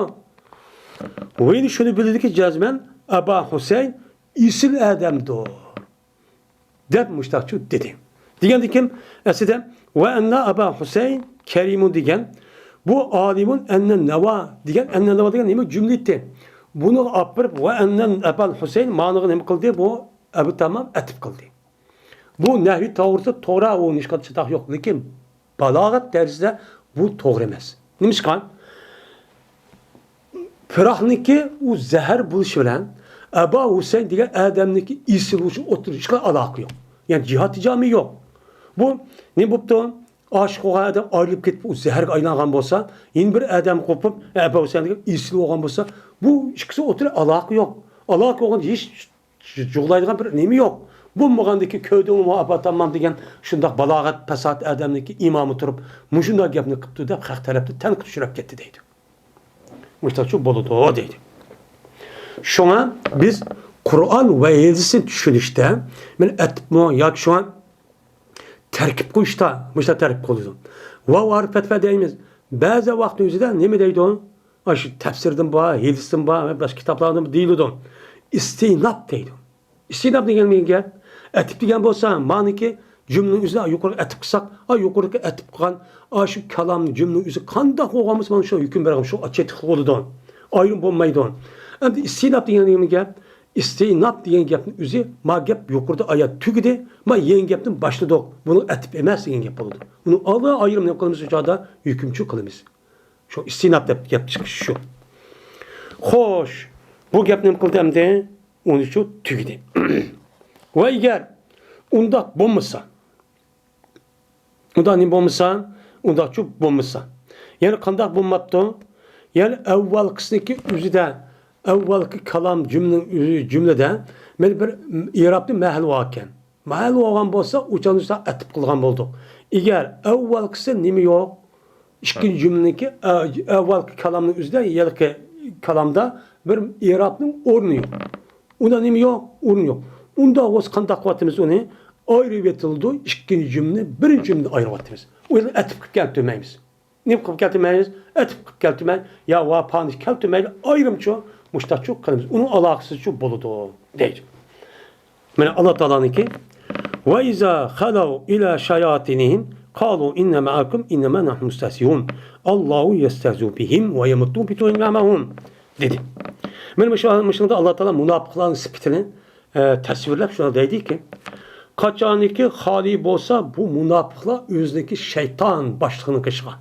ۋە يەنە شۇنى بىلىدۇكى، جەزمەن ئەبا ھۈسەين ئېسىل ئادەمدۇر دەپ مۇشتاقچۇ دېدى. دېگەندىن كېيىن ئەسلىدە ۋە ئەننە ئەبا ھۈسەين كەرىمۇن دېگەن، بۇ ئالىمۇن ئەننە نەۋا دېگەن، ئەننە نەۋا دېگەن نېمە؟ جۈملە ئېيتتى. بۇنىڭغا ئاپىرىپ ۋە ئەننە ئەبا ھۈسەين مانىغا نېمە قىلدى؟ بۇ ئەبۇ تامام ئەتىپ قىلدى. بۇ نەھۋى توغرىسىدا توغرا، ئۇ ھېچقانداق چاتاق يوق، لېكىن بالاغەت دەرىجىسىدە بۇ توغرا ئەمەس. نېمىشقا؟ پىراقنىڭكى ئۇ زەھەر بولۇشى بىلەن ئەبا ھۈسەين دېگەن ئادەمنىڭكى ئېسىل بولۇشى ئوتتۇرىدا ھېچقانداق ئالاقە يوق. يەنى جىھەتى جامى يوق. بۇ نېمە بوپتۇ؟ ئاشىق بولغان ئادەم ئايرىلىپ كېتىپ، ئۇ زەھەرگە ئايلانغان بولسا، يەنە بىر ئادەم قوپۇپ، ئەبا ھۈسەين دېگەن ئېسىل بولغان بولسا، بۇ ئىككىسى ئوتتۇرىدا ئالاقە يوق. ئالاقە بولغاندا ھېچ جۇغلايدىغان بىر نېمە يوق. بولمىغاندىكى كۆردۈڭمۇ ئاپا تامام دېگەن شۇنداق بالاغەت پاساھەت ئادەمنىڭكى ئىمامى تۇرۇپ مۇشۇنداق گەپنى قىپتۇ دەپ خەق تەرەپتە تەنقىد ئۇچراپ كەتتى دەيدۇ. مۇشۇنداقچۇ بولىدۇ دەيدۇ. شۇڭا بىز قۇرئان ۋە ھەدىسنى چۈشىنىشتە مەن ئەتىپمۇ ياكى شۇڭا تەركىب قويۇشتا مۇشۇنداق تەركىب قويىدۇ. ۋاۋ ھارپى پەتھە دەيمىز. بەزى ۋاقىتنىڭ ئۆزىدە نېمە دەيدۇ؟ ئاشۇ تەپسىردىن بار، ھەدىستىن بار ۋە باشقا كىتابلاردىن دېيىلىدۇ. ئىستىئناپ دەيدۇ. ئىستىئناپ دېگەن نېمە گەپ؟ ئەتىپ دېگەن بولسا، مانىكى جۈملىنىڭ ئۆزىنى يۇقىرىقى ئەتىپ قىلساق، ئا، يۇقىرىقى ئەتىپ قىلغان، ئا، شۇ كالامنى، جۈملىنىڭ ئۆزى قانداق بولغان بولسا، مانا شۇ ھۆكۈم بەرگەن، شۇ چېتىقلىق بولىدۇ. ئايرىم بولمايدۇ. ئەمدى ئىستىئناپ دېگەن نېمە گەپ؟ ئىستىئناپ دېگەن گەپنىڭ ئۆزى، ما گەپ يۇقىرىدا ئايەت تۈگىدى، ما يېڭى گەپتىن باشلىدۇق. بۇنىڭ ئەتىپ ئەمەس دېگەن گەپ بولىدۇ. بۇنى ئالدى ئايرىم نېمە قىلىمىز؟ شۇ چاغدا ھۆكۈمچى قىلىمىز. شۇ ئىستىئناپ دەپ گەپ چىقىش شۇ. خوش، بۇ گەپ نېمە قىلدى ئەمدى؟ ئۇنىچۇ تۈگىدى. ۋە ئەگەر ئۇنداق بولمىسا، ئۇنداق نېمە بولمىسا، ئۇنداقچۇ بولمىسا. يەنى قانداق بولماپتۇ؟ يەنى ئەۋۋالقىسىنىڭكى ئۆزىدە، ئەۋۋالقى كالام جۈملىنىڭ ئۆزى، جۈملىدە مانا بىر ئىرابنى مەھەل بولغانكەن. مەھەل بولغان بولسا، ئۇچان ئەتىپ قىلغان بولدۇق. ئەگەر ئەۋۋالقىسى نېمە يوق؟ ئىككىنچى جۈملىنىڭكى، ئە، ئەۋۋالقى كالامنىڭ ئۆزىدە، ھېلىقى كالامدا بىر ئىرابنىڭ ئورنى يوق. ئۇندا نېمە يوق؟ ئورۇن يوق. ئۇنداق بولسا قانداق قىلىۋاتىمىز ئۇنى؟ ئايرىۋېتىلىدۇ، ئىككىنچى جۈملىنى بىرىنچى جۈملىدىن ئايرىۋاتىمىز. ئۇ يەردە ئەتىپ قىلىپ كەلتۈرمەيمىز. نېمە قىلىپ كەلتۈرمەيمىز؟ ئەتىپ قىلىپ كەلتۈرمەي، يا ۋاپانى كەلتۈرمەيلى، ئايرىمچۇ مۇشتاقچۇ قىلىمىز. ئۇنىڭ ئالاقىسىزچۇ بولىدۇ، دەيدۇ. مانا ئاللا تائالانىڭكى، «وَإِذَا خَلَوْا إِلَى شَيَاطِينِهِمْ قَالُوا إِنَّا مَعَكُمْ إِنَّمَا نَحْنُ مُسْتَهْزِئُونَ اللَّهُ يَسْتَهْزِئُ بِهِمْ وَيَمُدُّهُمْ فِي طُغْيَانِهِمْ يَعْمَهُونَ» دېدى. مانا مۇشۇ، مۇشۇنىڭدا ئاللا تائالا مۇناپىقلارنىڭ سۈپىتىنى، ئە، تەسۋىرلەپ شۇنداق دەيدىكى، قاچانكى خالىي بولسا، بۇ مۇناپىقلار ئۆزىنىڭكى شەيتان باشلىقىنىڭ قېشىغا،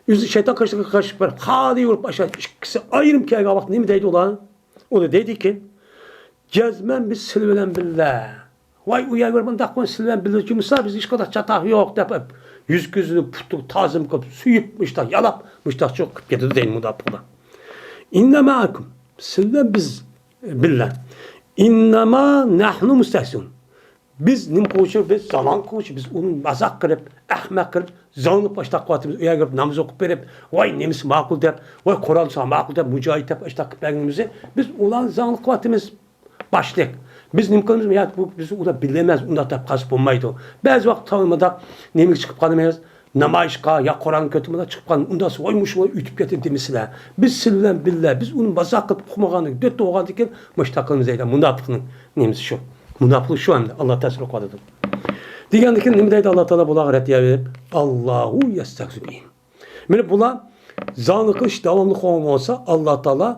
ئۆزى شەيتان قېشىغا قېشىپ بېرىپ، خالىي بولۇپ ئاشۇ ئىككىسى ئايرىم كەلگەن ۋاقىتتا نېمە دەيدۇ ئۇلار؟ ئۇلار دەيدىكى، جەزمەن بىز سىلى بىلەن بىللە. ۋاي، ئۇ يەرگە بېرىپ مۇنداق قىلىپ سىلى بىلەن بىللە جۇمسا، بىز ھېچقانداق چاتاق يوق دەپ، يۈز كۆزىنى پۇتى تازىم قىلىپ، سۆيۈپ، مۇشتاق يالاپ، مۇشتاق چوق قىلىپ كېتىدۇ دەيدۇ مۇنداق قىلغان. ئىننەما مەئەكۇم، سىلى بىلەن بىز بىللە. ئىننەما نەھنۇ مۇستەھزىئۇن. بىز نېمە قىلغۇچى؟ بىز زالاڭ قىلغۇچى، بىز ئۇنى مازاق قىلىپ، ئەخمەق قىلىپ، زاڭلىق ئاشتاق قىلىۋاتىمىز. ئۇ يەرگە بېرىپ ناماز ئوقۇپ بېرىپ، ۋاي، نېمىسى ماقۇل دەپ، ۋاي، قۇرئان ساڭا ماقۇل دەپ، مۇجاھىد دەپ ئاشتاق قىلىپ بەرگىنىمىزنى بىز ئۇلارنى زاڭلىق قىلىۋاتىمىز. باشلىق. بىز نېمە قىلىمىز؟ يا، بۇ، بىز ئۇلار بىلەلمەس، ئۇنداق دەپ قالسا بولمايدۇ. بەزى ۋاقىت مۇنداق نېمىگە چىقىپ قالىمىز؟ نامايىشقا يا قۇرئان كۆتۈرمىدە چىقىپ قالدى. ئۇنداق سويمۇشۇڭلار ئۆتۈپ كەتتى دېمىسىلە. بىز سىلى بىلەن بىللە، بىز ئۇنى مازاق قىلىپ ئۇقمىغاندىكىن، دۆت بولغاندىكىن، مۇشتاق قىلىمىز دەيدۇ. مۇناپىقنىڭ نېمىسى شۇ. مۇناپىقلىق شۇ ئەمدى. ئاللا تەسىر قىلىۋاتىدۇ. دېگەندىكىن نېمە دەيدۇ ئاللا تائالا بۇلارغا رەت بېرىپ؟ ئاللاھۇ يەستەھزىئۇ بىھىم. مانا بۇلار زاڭلىق قىلىش داۋاملىق بولغان بولسا، ئاللا تائالا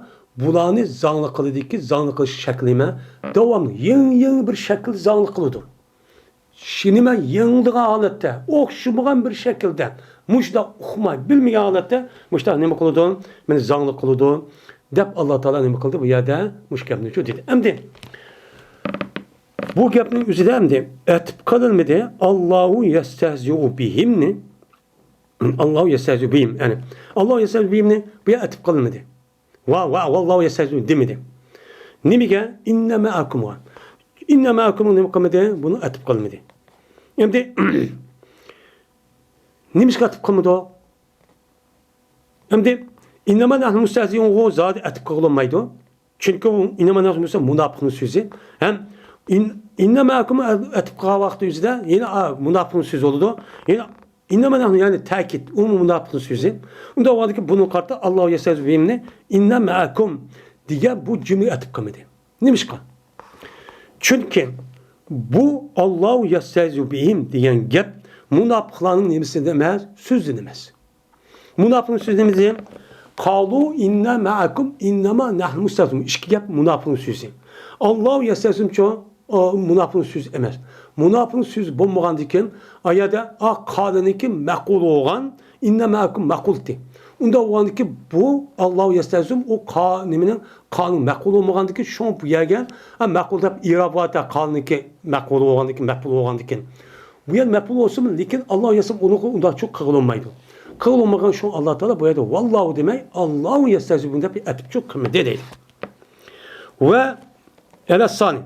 بۇلارنى زاڭلىق قىلىدىكى، زاڭلىق قىلىش شەكلى نېمە؟ داۋاملىق يېڭى، يېڭى بىر شەكىلدە زاڭلىق قىلىدۇ. شۇ نېمە يېڭىلىغان ھالەتتە، ئوخشىمىغان بىر شەكىلدە، مۇشۇنداق ئۇقماي، بىلمىگەن ھالەتتە مۇشۇنداق نېمە قىلىدۇ؟ مېنى زاڭلىق قىلىدۇ، دەپ ئاللا تائالا نېمە قىلدى؟ بۇ يەردە مۇشۇ گەپنى شۇ دېدى. ئەمدى بۇ گەپنىڭ ئۆزىدە ئەمدى ئەتىپ قىلىنمىدى. ئاللاھۇ يەستەھزىئۇ بىھىمنى، ئاللاھۇ يەستەھزىئۇ بىھىم، يەنى ئاللاھۇ يەستەھزىئۇ بىھىمنى بۇ يەردە ئەتىپ قىلىنمىدى. ۋە، ۋە، ۋەللاھۇ يەستەھزىئۇ دېمىدى. نېمىگە؟ ئىننە مەئەكۇمغا. ئىننە مەئەكۇمغا نېمە قىلمىدى؟ بۇنى ئەتىپ قىلمىدى. ئەمدى نېمىشقا ئەتىپ قىلمىدۇ؟ ئەمدى ئىننەما نەھنۇ مۇستەھزىئۇنغۇ زادى ئەتىپ قىلغىلى بولمايدۇ. چۈنكى ئۇ ئىننەما نەھنۇ مۇستەھزىئۇن مۇناپىقنىڭ سۆزى. ھەم ئىن-، ئىننە مەئەكۇم ئەتىپ قىلغان ۋاقتى ئۆزىدە يەنە، ئا، مۇناپىقنىڭ سۆزى بولىدۇ. يەنە ئىننەما نەھنۇ، يەنى تەكىت، ئۇمۇ مۇناپىقنىڭ سۆزى. ئۇنداق بولغاندىكىن بۇنىڭغا قارىتا ئاللاھۇ يەستەھزىئۇ بىھىمنى ئىننە مەئەكۇم دېگەن بۇ جۈملىگە ئەتىپ قىلمىدى. نېمىشقا؟ چۈنكى بۇ ئاللاھۇ يەستەھزىئۇ بىھىم دېگەن گەپ مۇناپىقلارنىڭ نېمىسىدىن ئەمەس، سۆزىدىن ئەمەس. مۇناپىقنىڭ سۆزى نېمە دېدى؟ قالۇ ئىننا مەئەكۇم ئىننەما نەھنۇ مۇستەھزىئۇن. ئىككى گەپ مۇناپىقنىڭ سۆزى. ئاللاھۇ يەستەھزىئۇچۇ، ئا، مۇناپىقنىڭ سۆزى ئەمەس. مۇناپىقنىڭ سۆزى بولمىغاندىكىن، ئا يەردە، ئا، قالىنىڭكى مەقۇل بولغان، ئىننا مەئەكۇم مەقۇلتى. ئۇنداق بولغاندىكىن بۇ ئاللاھۇ يەستەھزىئۇ ئۇ قا-، نېمىنىڭ، قالىنىڭ مەقۇل بولمىغاندىكىن شۇڭا بۇ يەرگە، ئا، مەقۇل دەپ ئىراب بار، قالىنىڭكى مەقۇل بولغاندىكىن، مەقۇل بولغاندىكىن. بۇ يەر مەپئۇل بولسىمۇ، لېكىن ئاللا ياساپ ئۇنىڭغا ئۇنداقچۇ قىلغىلى بولمايدۇ. قىلغىلى بولمىغان شۇ ئاللا تائالا بۇ يەردە ۋاللاھۇ دېمەي، ئاللاھۇ يەستەھزىئۇ بىھىم دەپ ئەتىپچۇ قىلمىدى دەيدۇ. ۋە ئەلەسسانى.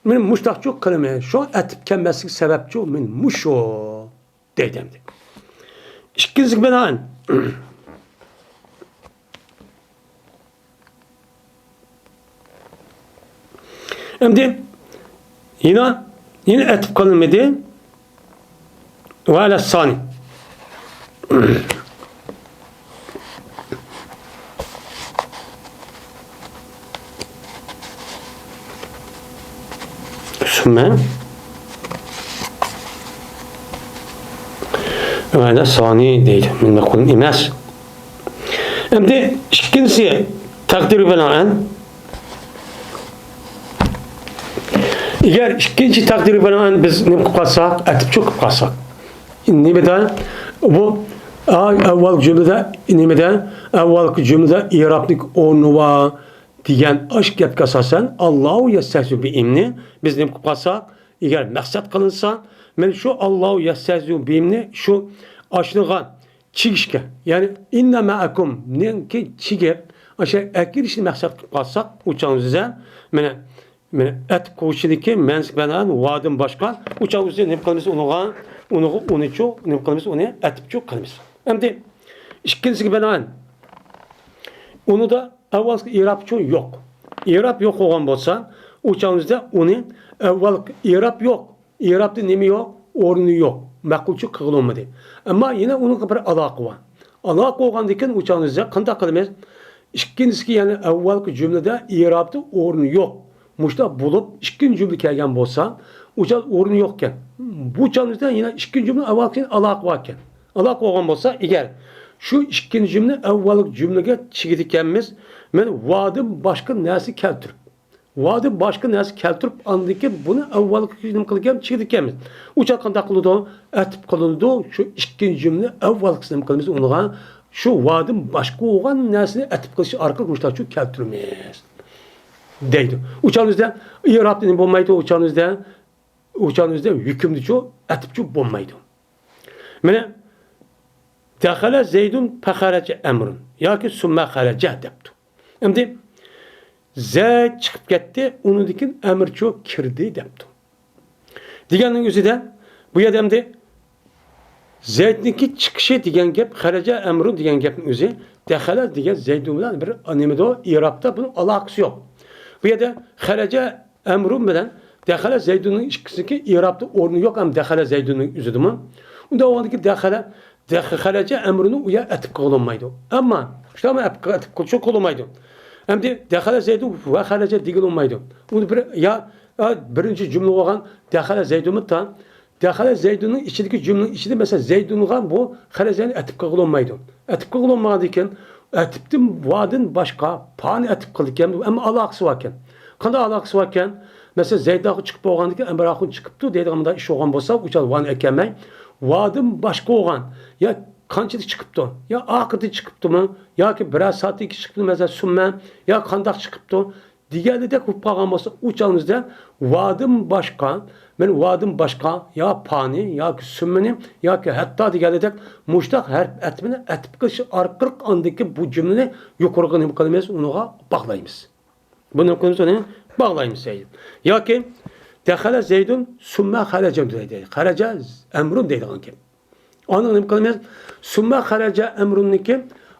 مېنى مۇشتاقچۇ قىلىمەن. شۇ ئەتىپ كەلمەسلىك سەۋەبچۇ مېنى مۇشۇ. دەيدۇ ئەمدى. ئىككىنچىسىگە بىنائەن. ئەمدى يەنە، يەنە ئەتىپ قىلىنمىدى. ۋە ئەلەسسانى. ثم مەنە سانى دەيدۇ، مۇنداق قىلىپ ئەمەس. ئەمدى ئىككىنچىسى، تەقدىرى بىنائەن. ئەگەر ئىككىنچى تەقدىرى بىنائەن بىز نېمە قىلىپ قالساق، ئەتىپچۇ قىلىپ قالساق. نېمىدە؟ بۇ، ئا، ئەۋۋەل جۈملىدە، نېمىدە؟ ئەۋۋەلكى جۈملىدە ئىرابنىڭ ئورنى بار دېگەن ئاش گەپكە ئاساسەن، ئاللاھۇ يەستەھزىئۇ بىھىمنى بىز نېمە قىلىپ قالساق، ئەگەر مەقسەت قىلىنسا، مەن شۇ ئاللاھۇ يەستەھزىئۇ بىھىمنى شۇ ئاشنىغا چىگىشكە، يەنى ئىننا مەئەكۇمنىڭكى چىگىپ، ئاشۇ ئەكىرىشنى مەقسەت قىلىپ قالساق، ئۇ چاغنىڭدا مانا، مانا ئەتىپ قوشۇشىدىكى مەنىسىگە بىنائەن ۋادىن باشقا، ئۇ چاغنىڭدا نېمە قىلىمىز ئۇنىڭغا، ئۇنىڭغا ئۇنىچۇ، نېمە قىلىمىز ئۇنى ئەتىپچۇ قىلىمىز. ئەمدى ئىككىنچىسىگە بىنائەن، ئۇنىدا ئەۋۋەلكى ئىرابچۇ يوق. ئىراب يوق بولغان بولسا، ئۇ چاغنىڭدا ئۇنى ئەۋۋەل ئىراب يوق. ئىرابتا نېمە يوق؟ ئورنى يوق. مەقۇلچۇ قىلغىلىمىدى. ئەمما يەنە ئۇنىڭغا بىر ئالاقە بار. ئالاقە بولغاندىكىن ئۇ چاغنىڭدا قانداق قىلىمىز؟ ئىككىنچىسىگە يەنە ئەۋۋەلكى جۈملىدە ئىرابتا ئورنى يوق. مۇشۇنداق بولۇپ، ئىككىنچى جۈملە كەلگەن بولسا، ئۇ چاغ ئورنى يوقكەن. بۇ چاغنىڭدا يەنە ئىككىنچى جۈملە ئالاقە بولغان بولسا، ئەگەر شۇ ئىككىنچى جۈملە ئەۋۋەلكى جۈملىگە چىگىدىكەنمىز، مەن ۋادىن باشقا نەرسە كەلتۈرۈپ، ۋادىن باشقا نەرسە كەلتۈرۈپ، ئاندىن كېيىن بۇنى ئەۋۋەلكى نېمە قىلغان چىگىدىكەنمىز. ئۇ چاغ قانداق قىلىدۇ؟ ئەتىپ قىلىنىدۇ. شۇ ئىككىنچى جۈملە ئەۋۋەلكىسىنى نېمە قىلىمىز ئۇنىڭغا؟ شۇ ۋادىن باشقا بولغان نەرسىنى ئەتىپ قىلىش ئارقىلىق مۇشۇنداقچۇ كەلتۈرىمىز. دەيدۇ. ئۇ چاغنىڭدا ئىرابتا نېمە بولمايدۇ؟ ئۇ چاغنىڭدا، ئۇ چاغنىڭدا ھۆكۈمدىچۇ، ئەتىپچۇ بولمايدۇ. مانا، دەخەلە زەيدۇن فەخەرەجە ئەمرۇن ياكى سۈممە خەرەجە دەپتۇ. ئەمدى زەيد چىقىپ كەتتى، ئۇنىڭدىن كېيىن ئەمرچۇ كىردى دەپتۇ. دېگەننىڭ ئۆزىدە بۇ يەردە ئەمدى زەيدنىڭكى چىقىشى دېگەن گەپ، خەرەجە ئەمرۇن دېگەن گەپنىڭ ئۆزى دەخەلە دېگەن زەيدۇن بىلەن بىر نېمىدۇ، ئىرابتا بۇنىڭ ئالاقىسى يوق. بۇ يەردە خەرەجە ئەمرۇن بىلەن دەخەلە زەيدۇننىڭ ئىككىسىنىڭكى ئىرابتا ئورنى يوق، ھەم دەخەلە زەيدۇننىڭ ئۆزىدىمۇ. ئۇنداق بولغاندىكىن دەخەلە، دەخ-، خەرەجە ئەمرۇنى ئۇ يەر ئەتىپ قىلغىلى بولمايدۇ. ئەمما شۇنداقمۇ ئەپ-، ئەتىپ قىلىشى قىلغىلى بولمايدۇ. ئەمدى دەخەلە زەيدۇن ۋە خەرەجە دېگىلى بولمايدۇ. ئۇنى بىر، يا، يا بىرىنچى جۈملە بولغان دەخەلە زەيدۇنمۇ تا، دەخەلە زەيدۇننىڭ ئىچىدىكى جۈملىنىڭ ئىچىدە، مەسىلەن، زەيدۇنغا بۇ خەرەجەنى ئەتىپ قىلغىلى بولمايدۇ. ئەتىپ قىلغىلى بولمىغاندىكىن، ئەتىپتىن ۋادىن باشقا پانى ئەتىپ قىلىدىكەن، ئەمما ئالاقىسى باركەن. قانداق ئالاقىسى باركەن؟ مەسىلەن، زەيداخۇن چىقىپ بولغاندىكىن، ئەمراخۇن چىقىپتۇ دەيدىغان مۇنداق ئىش بولغان بولسا، ئۇ چاغ ۋانى ئەكەلمەي، ۋادىن باشقا بولغان، يا قانچىلىك چىقىپتۇ، يا ئاخىرىدا چىقىپتۇمۇ، ياكى بىرەر سائەتتىن كېيىن چىقىپتۇ، مەسىلەن، سۈممە، يا قانداق چىقىپتۇ، دېگەندەك بولۇپ قالغان بولسا، ئۇ چاغنىڭدا ۋادىن باشقا، مەن ۋادىن باشقا يا پانى ياكى سۈممىنى ياكى ھەتتا دېگەندەك مۇشتاق ھەرپ ئەتىپىنى ئەتىپ قىلىش ئارقىلىق ئاندىكى بۇ جۈملىنى يۇقىرىقى نېمە قىلىمىز، ئۇنىڭغا باغلايمىز. بۇ نېمە قىلىمىز، ئۇنى باغلايمىز دەيدۇ. ياكى دەخەلە زەيدۇن سۈممە خەرەجە دەيدۇ. خەرەجە ئەمرۇن دەيدىغان گەپ. ئاندىن نېمە قىلىمىز؟ سۈممە خەرەجە ئەمرۇننىڭكى،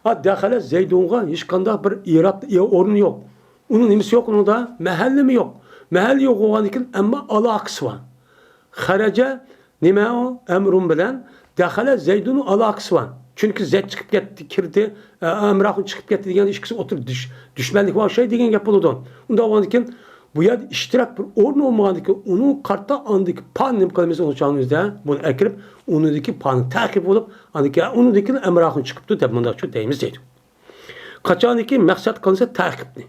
ئا، دەخەلە زەيدۇنغا ھېچقانداق بىر ئىراب، ئورنى يوق. ئۇنىڭ نېمىسى يوق ئۇنىڭدا؟ مەھەللىمۇ يوق. مەھەللە يوق بولغاندىكىن، ئەمما ئالاقىسى بار. خەرەجە نېمە ئۇ؟ ئەمرۇن بىلەن دەخەلە زەيدۇننىڭ ئالاقىسى بار. چۈنكى زەيد چىقىپ كەتتى، كىردى، ئە، ئەمراخۇن چىقىپ كەتتى دېگەندە ئىككىسى ئوتتۇرىدا دۈش-، دۈشمەنلىك بار ئوخشايدۇ دېگەن گەپ بولىدۇ. ئۇنداق بولغاندىكىن، بۇ يەردە ئىشتىراك بىر ئورنى بولمىغاندىكىن، ئۇنىڭ قارىتا ئاندىكى پان نېمە قىلىمىز ئۇنىڭ چاغنىڭدا؟ بۇنى ئەكىرىپ، ئۇنىڭدىكى پانى تەقىب بولۇپ، ئاندىكى ئۇنىڭدىكى ئەمراخۇن چىقىپتۇ دەپ مۇنداقچۇ دەيمىز دەيدۇ. قاچانكى مەقسەت قىلىنسا تەقىبنى،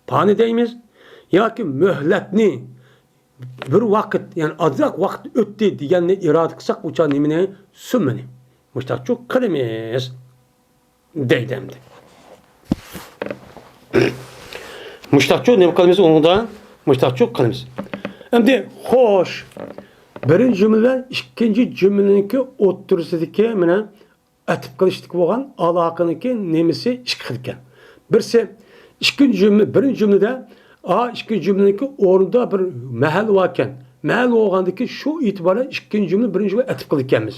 پانى دەيمىز ياكى مۆھلەتنى، بىر ۋاقىت، يەنى ئازراق ۋاقىت ئۆتتى دېگەننى ئىرادە قىلساق، ئۇ چاغ نېمىنى؟ سۈممىنى. مۇشتاقچۇ قىلىمىز. دەيدۇ ئەمدى. مۇشتاقچۇ نېمە قىلىمىز ئۇنىڭدا؟ مۇشتاقچۇ قىلىمىز. ئەمدى خوش. بىرىنچى جۈملە بىلەن ئىككىنچى جۈملىنىڭكى ئوتتۇرىسىدىكى مانا ئەتىپ قىلىشتىكى بولغان ئالاقىنىڭكى نېمىسى ئىككى خىل ئىكەن. بىرسى ئىككىنچى جۈملە، بىرىنچى جۈملىدە، ئا، ئىككىنچى جۈملىنىڭكى ئورنىدا بىر مەھەل باركەن. مەھەل بولغاندىكى شۇ ئېتىبارى بىلەن ئىككىنچى جۈملە بىرىنچى جۈملىگە ئەتىپ قىلىدىكەنمىز.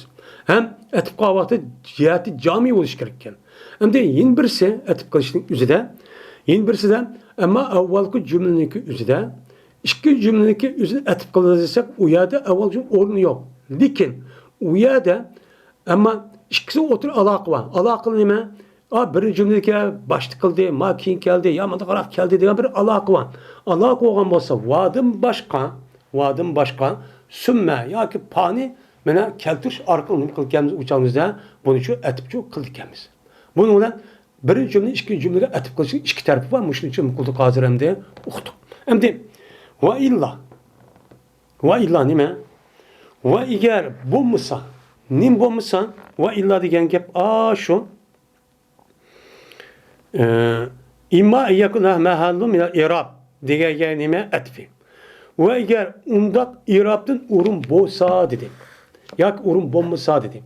ھەم ئەتىپ قىلغان ۋاقتى جەھەتى جامى بولۇشى كېرەك ئىكەن. ئەمدى يەنە بىرسى ئەتىپ قىلىشنىڭ ئۆزىدە، يەنە بىرسىدە، ئەمما ئاۋۋالقى جۈملىنىڭكى ئۆزىدە، ئىككىنچى جۈملىنىڭكى ئۆزىنى ئەتىپ قىلىدۇ دېسەك، ئۇ يەردە ئاۋۋال جۈملە ئورنى يوق. لېكىن ئۇ يەردە، ئەمما ئىككىسى ئوتتۇرا ئالاقە بار. ئالاقە نېمە؟ ئا، بىرىنچى جۈملىدىكى باشتا قىلدى، ما كېيىن كەلدى، يا مۇنداقراق كەلدى دېگەن بىر ئالاقە بار. ئالاقە بولغان بولسا، ۋادىن باشقا، ۋادىن باشقا، سۈممە ياكى پانى مانا كەلتۈرۈش ئارقىلىق نېمە قىلىدىكەنمىز ئۇ چاغىمىزدا؟ بۇنى شۇ ئەتىپچۇ قىلىدىكەنمىز. بۇنىڭ بىلەن بىرىنچى جۈملە، ئىككىنچى جۈملىگە ئەتىپ قىلىشنىڭ ئىككى تەرىپى بار. مۇشۇنى نېمە قىلدۇق ھازىر ئەمدى ئۇقتۇق. ئەمدى ۋە ئىللا. ۋە ئىللا نېمە؟ ۋە ئەگەر بولمىسا، نېمە بولمىسا، ۋە ئىللا دېگەن گەپ ئاشۇ. ئە، ئىمما ئەن يەكۇنە مەھەللۇ مىنەل ئىراب دېگەنگە نېمە ئەتىپى؟ ۋە ئەگەر ئۇنداق ئىرابتىن ئورۇن بولسا دېدى. ياكى ئورۇن بولمىسا دېدى.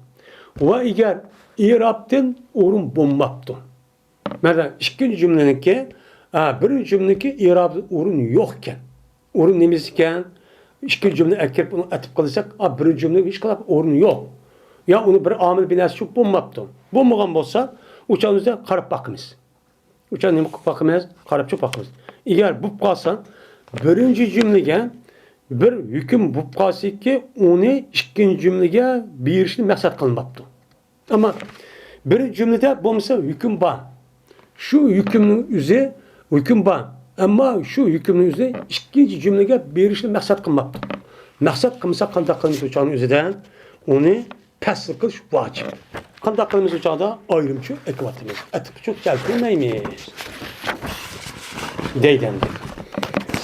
ۋە ئەگەر ئىرابتىن ئورۇن بولماپتۇ. مەسىلەن، ئىككىنچى جۈملىنىڭكى، ئا، بىرىنچى جۈملىنىڭكى ئىرابتىن ئورۇن يوق ئىكەن. ئورۇن نېمىسى ئىكەن؟ ئىككىنچى جۈملىنى ئەكىرىپ ئۇنى ئەتىپ قىلساق، ئا، بىرىنچى جۈملىگە ھېچقانداق ئورۇن يوق. يا ئۇنى بىر ئامىل بىناسى چۈشۈپ بولماپتۇ. بولمىغان بولسا، ئۇ چاغدا قاراپ باقىمىز. ئۇ چاغدا نېمە قىلىپ باقىمىز؟ قاراپ چۈشۈپ باقىمىز. ئەگەر بولۇپ قالسا، بىرىنچى جۈملىگە بىر ھۆكۈم بولۇپ قالسىكى، ئۇنى ئىككىنچى جۈملىگە بېرىشنى مەقسەت قىلماپتۇ. ئەمما بىرىنچى جۈملىدە بولمىسا ھۆكۈم بار. شۇ ھۆكۈمنىڭ ئۆزى، ھۆكۈم بار. ئەمما شۇ ھۆكۈمنىڭ ئۆزى ئىككىنچى جۈملىگە بېرىشنى مەقسەت قىلماپتۇ. مەقسەت قىلمىسا قانداق قىلىمىز ئۇ چاغنىڭ ئۆزىدە؟ ئۇنى پەسل قىلىش ۋاجىپ. قانداق قىلىمىز ئۇ چاغدا؟ ئايرىمچۇ ئەكىۋاتىمىز. ئەتىپچۇ كەلتۈرمەيمىز. دەيدۇ ئەمدى.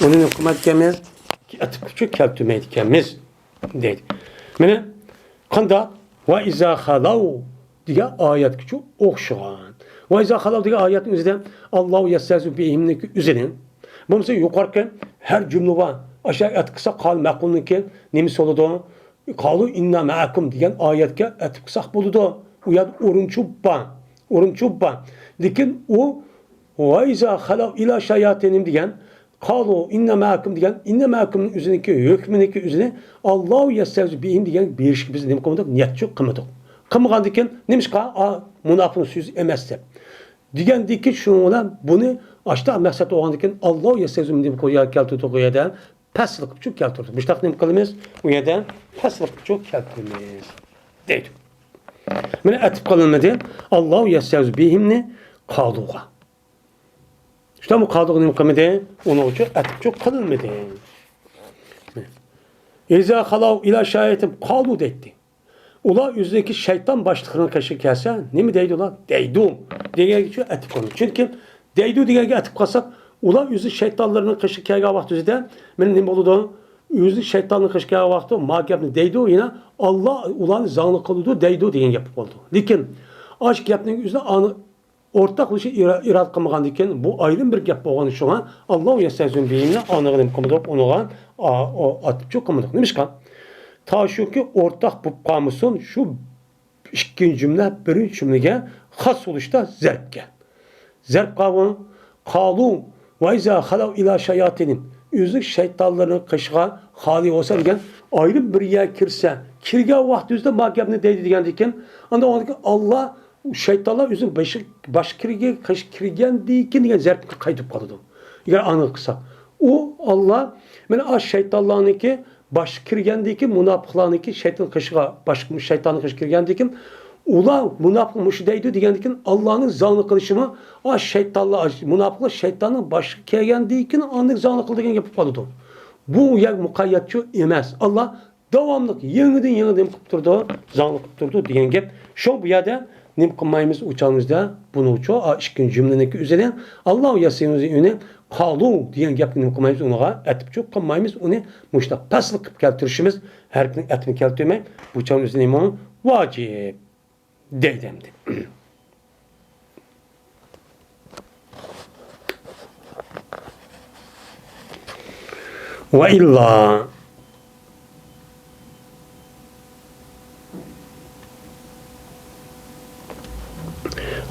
ئۇنى نېمە قىلمايدىكەنمىز؟ ئەتىپچۇ كەلتۈرمەيدىكەنمىز. دەيدۇ. مانا قانداق؟ ۋە ئىزا خەلەۋ دېگەن ئايەتكىچۇ ئوخشىغان. ۋە ئىزا خەلەۋ دېگەن ئايەتنىڭ ئۆزىدە ئاللاھۇ يەستەئىزۇ بىھىمنىڭكى ئۆزىنى. بولمىسا يۇقىرىقى ھەر جۈملە بار. ئاشۇ ئەتىپ قىلساق قالۇ مەقۇلنىڭكى نېمىسى بولىدۇ؟ قالۇ ئىننا مەئەكۇم دېگەن ئايەتكە ئەتىپ قىلساق بولىدۇ. ئۇ يەردە ئورۇنچۇ بار. ئورۇنچۇ بار. لېكىن ئۇ ۋە ئىزا خەلەۋ ئىلا شەياتىنىم دېگەن قالۇ ئىننا مەئەكۇم دېگەن، ئىننا مەئەكۇمنىڭ ئۆزىنىڭكى ھۆكمىنىڭكى ئۆزىنى ئاللاھۇ يەستەئىزۇ بىھىم دېگەن بېرىشكە بىز نېمە قىلمىدۇق؟ نىيەت يوق قىلمىدۇق. قىلمىغاندىكىن نېمىشقا؟ ئا، مۇناپىقنىڭ سۆزى ئەمەس دەپ. دېگەندىكىن شۇنىڭ بىلەن بۇنى ئاشتاق مەقسەت بولغاندىكىن ئاللاھۇ يەستەئىزۇ نېمە قويا كەلتۈردۇق ئۇ يەردە؟ پەسل قىلىپچۇ كەلتۈردۇق. مۇشتاق نېمە قىلىمىز؟ ئۇ يەردە پەسل قىلىپچۇ كەلتۈرىمىز. دەيدۇ. مانا ئەتىپ قىلىنمىدى. ئاللاھۇ يەستەئىزۇ بىھىمنى قالۇغا. شۇنداقمۇ؟ قالۇغا نېمە قىلمىدى؟ ئۇنىڭ ئۈچۈن ئەتىپچۇ قىلىنمىدى. ئىزا خەلەۋ ئىلا شەياتىنىم قالۇ دەيتتى. ئۇلار ئۆزىنىڭكى شەيتان باشلىقلىرىنىڭ قېشىغا كەلسە، نېمە دەيدۇ ئۇلار؟ دەيدۇ دېگەنگە ئەتىپ قىلىنىدۇ. چۈنكى دەيدۇ دېگەنگە ئەتىپ قىلساق، ئۇلار ئۆزى شەيتانلىرىنىڭ قېشىغا كەلگەن ۋاقتى ئۆزىدە، مانا نېمە بولىدۇ؟ ئۆزى شەيتاننىڭ قېشىغا كەلگەن ۋاقتى ما گەپنى دەيدۇ، يەنە ئاللا ئۇلارنى زاڭلىق قىلىدۇ دەيدۇ دېگەن گەپ بولىدۇ. لېكىن ئاشۇ گەپنىڭ ئۆزىدە ئانى ئورتاق بولۇشى ئىرا-، ئىرادە قىلمىغاندىكىن، بۇ ئايرىم بىر گەپ بولغان شۇڭا، ئاللاھۇ يەستەئىزۇ بىھىمنى ئانىغا نېمە قىلمىدۇق، ئۇنىڭغا، ئا، ئا، ئاتىپچۇ قىلمىدۇق. نېمىشقا؟ تا شۇكى ئورتاق بولۇپ قالمىسۇن، شۇ ئىككىنچى جۈملە بىرىنچى جۈملىگە خاس بولۇشتا زەرپكە. زەرپ قاۋۇ، قالۇ، ۋە ئىزا خەلەۋ ئىلا شەياتىنىم. ئۆزى شەيتانلىرىنىڭ قېشىغا خالىي بولسا دېگەن، ئايرىم بىر يەرگە كىرسە، كىرگەن ۋاقتى ئۆزىدە ما گەپنى دەيدۇ دېگەندىكىن، ئاندىن ئۇنىڭدىكى ئاللا شەيتانلار ئۆزىنىڭ بېشى، باشقا كىرگەن، قېشىغا كىرگەندىكىن دېگەن زەرپكە قايتىپ قالىدۇ. ئەگەر ئاڭلىق قىلساق. ئۇ ئاللا، مانا ئاشۇ شەيتانلارنىڭكى باشقا كىرگەندىكى مۇناپىقلارنىڭكى شەيتان قېشىغا، باشقا شەيتاننىڭ قېشىغا كىرگەندىكىن، ئۇلار مۇناپىق مۇشۇ دەيدۇ دېگەندىكىن، ئاللانىڭ زاڭلىق قىلىشىمۇ، ئا، شەيتانلار، مۇناپىقلار شەيتاننىڭ باشىغا كەلگەندىكىن ئاندىن زاڭلىق قىلدى دېگەن گەپ قالىدۇ. بۇ يەر مۇقەييەتچۇ ئەمەس. ئاللا داۋاملىق يېڭىدىن يېڭى نېمە قىلىپ تۇرىدۇ؟ زاڭلىق قىلىپ تۇرىدۇ دېگەن گەپ. شۇڭا بۇ يەردە نېمە قىلمايمىز ئۇ چاغىمىزدا؟ بۇنىڭچۇ، ئا، ئىككىنچى جۈملىنىڭكى ئۆزىنى، ئاللاھۇ يەستەئىزۇ بىھىمنى قالۇ دېگەن گەپنى نېمە قىلمايمىز ئۇنىڭغا؟ ئەتىپچۇ قىلمايمىز ئۇنى. مۇشۇنداق پەسل قىلىپ كەلتۈرۈشىمىز، ھەرپىنىڭ ئەتىنى كەلتۈرمەي، بۇ چاغنىڭ ئۆزىنى نېمە؟ ۋاجىپ دەيدۇ ئەمدى. ۋە ئىللا.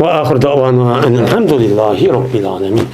وآخر دعوانا أن الحمد لله رب العالمين.